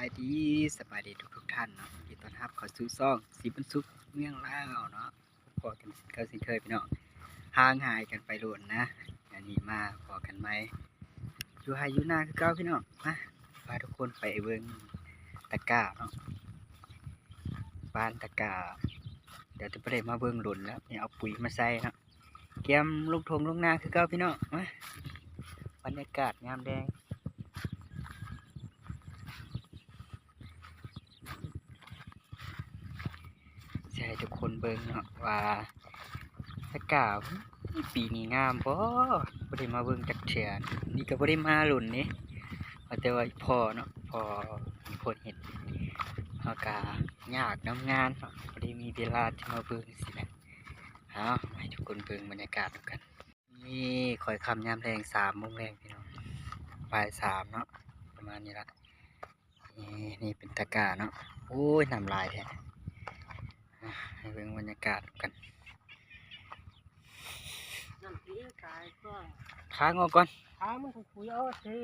ສະບາຍດີ ສະບາຍດີທຸກໆທ່ານເນາະ ຍິນດີຕ້ອນຮັບເຂົ້າສູ່ຊ່ອງສີບຸນສຸກເມືອງລາວເນາະ. ພໍ້ກັນຄືເກົ່າເຊັ່ນເຄີຍພີ່ນ້ອງ ຫ່າງຫາຍກັນໄປດົນນະ ອັນນີ້ມາພໍ້ກັນໃໝ່ ຢູ່ໄຮ່ຢູ່ນາຄືເກົ່າພີ່ນ້ອງ. ມາ ພາທຸກຄົນໄປເບິ່ງຕະກ້າເນາະ ບ້ານຕະກ້າ ດຽວຈະບໍ່ໄດ້ມາເບິ່ງດົນແລ້ວ ນີ້ເອົາປຸຍມາໃສ່ເນາະ ກຽມລົງທົ່ງລົງນາຄືເກົ່າພີ່ນ້ອງ. ມາ ບັນຍາກາດຍາມແລງ ຊິໃຫ້ທຸກຄົນເບິ່ງເນາະວ່າຕະກ້າປີນີ້ງາມບໍ່ ບໍ່ໄດ້ມາເບິ່ງຈັກເທື່ອ ນີ້ກໍບໍ່ໄດ້ມາດົນເດ້ ວ່າແຕ່ວ່າພໍ້ເນາະ ພໍ້ມີຄົນເຮັດ ເຮົາກໍຍາກນຳງານເນາະ ບໍ່ໄດ້ມີເວລາທີ່ມາເບິ່ງຊີ້ນະ. ເອົາ ໃຫ້ທຸກຄົນເບິ່ງບັນຍາກາດນຳກັນ. ນີ້ຄ່ອຍຄ່ຳຍາມແລງ ສາມໂມງແລງພີ່ນ້ອງ ບ່າຍສາມເນາະ ປະມານນີ້ລະ. ນີ້ ນີ້ເປັນຕະກ້າເນາະ ໂອ້ຍ ນ້ຳຫຼາຍແທ້. ອ່ະ ໃຫ້ເບິ່ງບັນຍາກາດກັນ ນ້ຳຕີຕາຍກໍ ຄາງອອກກ່ອນ ຄາງມັນຄຸຍເອົາຊິ